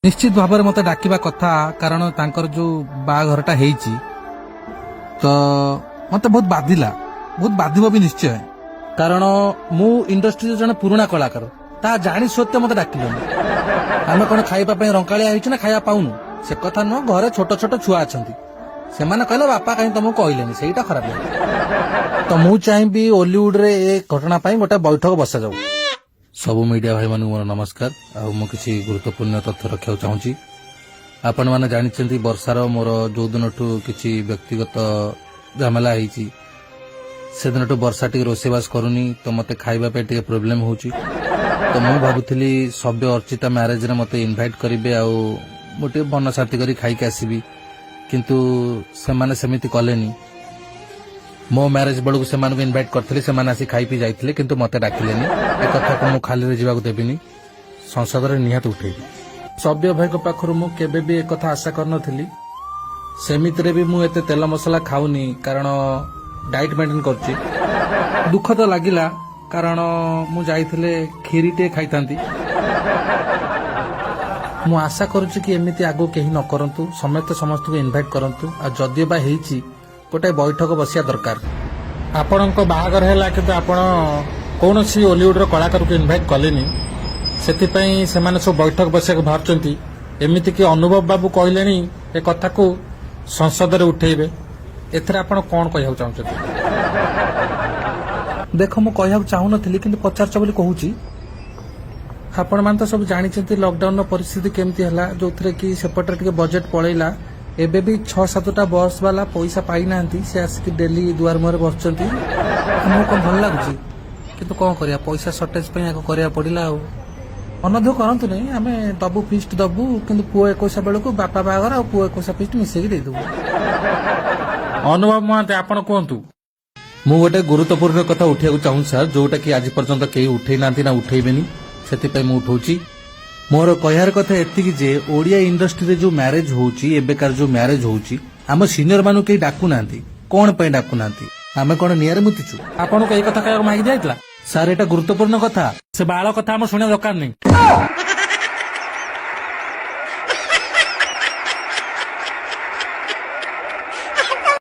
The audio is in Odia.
ନିଶ୍ଚିତ ଭାବରେ ମତେ ଡାକିବା କଥା, କାରଣ ତାଙ୍କର ଯୋଉ ବାହାଘରଟା ହେଇଛି, ତ ମତେ ବହୁତ ବାଧିଲା, ବହୁତ ବାଧିବ ବି ନିଶ୍ଚୟ। କାରଣ ମୁଁ ଇଣ୍ଡଷ୍ଟ୍ରିର ଜଣେ ପୁରୁଣା କଳାକାର, ତାହା ଜାଣି ସତ୍ତ୍ୱେ ମତେ ଡାକିଲେନି। ଆମେ କଣ ଖାଇବା ପାଇଁ ରଙ୍କାଳିଆ ହେଇଛୁ ନା ଖାଇବା ପାଉନୁ? ସେ କଥା ନୁହଁ, ଘରେ ଛୋଟ ଛୋଟ ଛୁଆ ଅଛନ୍ତି। ସେମାନେ କହିଲେ, "ବାପା କାହିଁ ତମକୁ କହିଲେନି?" ସେଇଟା ଖରାପ ଲାଗେ। ତ ମୁଁ ଚାହିଁବି ଓଲିଉଡରେ ଏ ଘଟଣା ପାଇଁ ଗୋଟେ ବୈଠକ ବସାଯାଉ। ସବୁ ମିଡିଆ ଭାଇମାନଙ୍କୁ ମୋର ନମସ୍କାର। ଆଉ ମୁଁ କିଛି ଗୁରୁତ୍ୱପୂର୍ଣ୍ଣ ତଥ୍ୟ ରଖିବାକୁ ଚାହୁଁଛି। ଆପଣମାନେ ଜାଣିଛନ୍ତି, ବର୍ଷାର ମୋର ଯୋଉ ଦିନଠୁ କିଛି ବ୍ୟକ୍ତିଗତ ଝାମେଲା ହେଇଛି, ସେଦିନଠୁ ବର୍ଷା ଟିକେ ରୋଷେଇବାସ କରୁନି। ତ ମତେ ଖାଇବା ପାଇଁ ଟିକେ ପ୍ରୋବ୍ଲେମ ହଉଛି। ତ ମୁଁ ଭାବୁଥିଲି ସବ୍ୟ ଅର୍ଚିତା ମ୍ୟାରେଜରେ ମତେ ଇନଭାଇଟ୍ କରିବେ ଆଉ ମୁଁ ଟିକେ ମନ ଶାନ୍ତି କରି ଖାଇକି ଆସିବି। କିନ୍ତୁ ସେମାନେ ସେମିତି କଲେନି। ମୋ ମ୍ୟାରେଜ ବେଳକୁ ସେମାନଙ୍କୁ ଇନଭାଇଟ୍ କରିଥିଲି, ସେମାନେ ଆସି ଖାଇ ପିଇ ଯାଇଥିଲେ, କିନ୍ତୁ ମତେ ଡାକିଲେନି। ଏ କଥାକୁ ମୁଁ ଖାଲିରେ ଯିବାକୁ ଦେବିନି, ସଂସଦରେ ନିହାତି ଉଠେଇବି। ସବ୍ୟ ଭାଇଙ୍କ ପାଖରୁ ମୁଁ କେବେ ବି ଏକଥା ଆଶା କରିନଥିଲି। ସେମିତିରେ ବି ମୁଁ ଏତେ ତେଲ ମସଲା ଖାଉନି, କାରଣ ଡାଇଟ୍ ମେଣ୍ଟେନ କରୁଛି। ଦୁଃଖ ତ ଲାଗିଲା, କାରଣ ମୁଁ ଯାଇଥିଲେ କ୍ଷୀରି ଟିକେ ଖାଇଥାନ୍ତି। ମୁଁ ଆଶା କରୁଛି କି ଏମିତି ଆଗକୁ କେହି ନ କରନ୍ତୁ, ସମସ୍ତେ ସମସ୍ତଙ୍କୁ ଇନଭାଇଟ୍ କରନ୍ତୁ। ଆଉ ଯଦିଓ ବା ହେଇଛି, ଗୋଟେ ବୈଠକ ବସିବା ଦରକାର। ଆପଣଙ୍କ ବାହାଘର ହେଲା, କିନ୍ତୁ ଆପଣ କୌଣସି ଓଲିଉଡର କଳାକାରକୁ ଇନଭାଇଟ୍ କଲେନି। ସେଥିପାଇଁ ସେମାନେ ସବୁ ବୈଠକ ବସିବାକୁ ବାହାରୁଛନ୍ତି। ଏମିତିକି ଅନୁଭବ ବାବୁ କହିଲେଣି ଏ କଥାକୁ ସଂସଦରେ ଉଠେଇବେ। ଏଥିରେ ଆପଣ କଣ କହିବାକୁ ଚାହୁଁଛନ୍ତି? ଦେଖ, ମୁଁ କହିବାକୁ ଚାହୁଁନଥିଲି, କିନ୍ତୁ ପଚାରୁଛ ବୋଲି କହୁଛି। ଆପଣମାନେ ତ ସବୁ ଜାଣିଛନ୍ତି ଲକଡାଉନର ପରିସ୍ଥିତି କେମିତି ହେଲା, ଯୋଉଥିରେ କି ସେପଟରେ ଟିକେ ବଜେଟ୍ ପଳେଇଲା। ଏବେ ବି ଛଅ ସାତଟା ବସ୍ ବାଲା ପଇସା ପାଇନାହାନ୍ତି। ସେ ଆସିକି ଡେଲି ଦୁଆର ମୁହଁରେ ବସୁଛନ୍ତି। ଆମକୁ କଣ ଭଲ ଲାଗୁଛି? କିନ୍ତୁ କଣ କରିବା, ପଇସା ସର୍ଟେଜ ପାଇଁ ଆଗ କରିବାକୁ ପଡିଲା। ଆଉ ମନ ଦୁଃଖ କରନ୍ତୁ ନାହିଁ, ଆମେ ଦବୁ, ଫିଷ୍ଟ ଦବୁ। କିନ୍ତୁ ପୁଅ 21 ବେଳକୁ ବାପା ବାହାଘର ଆଉ ପୁଅ 21 ଫିଷ୍ଟ ମିଶେଇକି ଦେଇଦବୁ। ଅନୁଭବ ମହାନ୍ତି, ଆପଣ କୁହନ୍ତୁ। ମୁଁ ଗୋଟେ ଗୁରୁତ୍ୱପୂର୍ଣ୍ଣ କଥା ଉଠେଇବାକୁ ଚାହୁଁଛି ସାର୍, ଯୋଉଟା କି ଆଜି ପର୍ଯ୍ୟନ୍ତ କେହି ଉଠେଇ ନାହାନ୍ତି ନା ଉଠେଇବେନି, ସେଥିପାଇଁ ମୁଁ ଉଠଉଛି। ମୋର କହିବାର କଥା ଏତିକି ଯେ ଓଡିଆ ଇଣ୍ଡଷ୍ଟ୍ରିରେ ଯୋଉ ମ୍ୟାରେଜ ହଉଛି, ଏବେକାର ଯୋଉ ମ୍ୟାରେଜ ହଉଛି, ଆମ ସିନିୟର ମାନଙ୍କୁ କେହି ଡାକୁନାହାନ୍ତି। କଣ ପାଇଁ ଡାକୁନାହାନ୍ତି? ଆମେ କଣ ନିଆଁରେ ମୁତିଛୁ? ଆପଣଙ୍କୁ ଏଇ କଥା କହିବାକୁ ମାଗି ଦିଆଯାଇଥିଲା? ସାର୍, ଏଇଟା ଗୁରୁତ୍ୱପୂର୍ଣ୍ଣ କଥା। ସେ ବାଳ କଥା ଆମ ଶୁଣିବା ଦରକାର ନାହିଁ।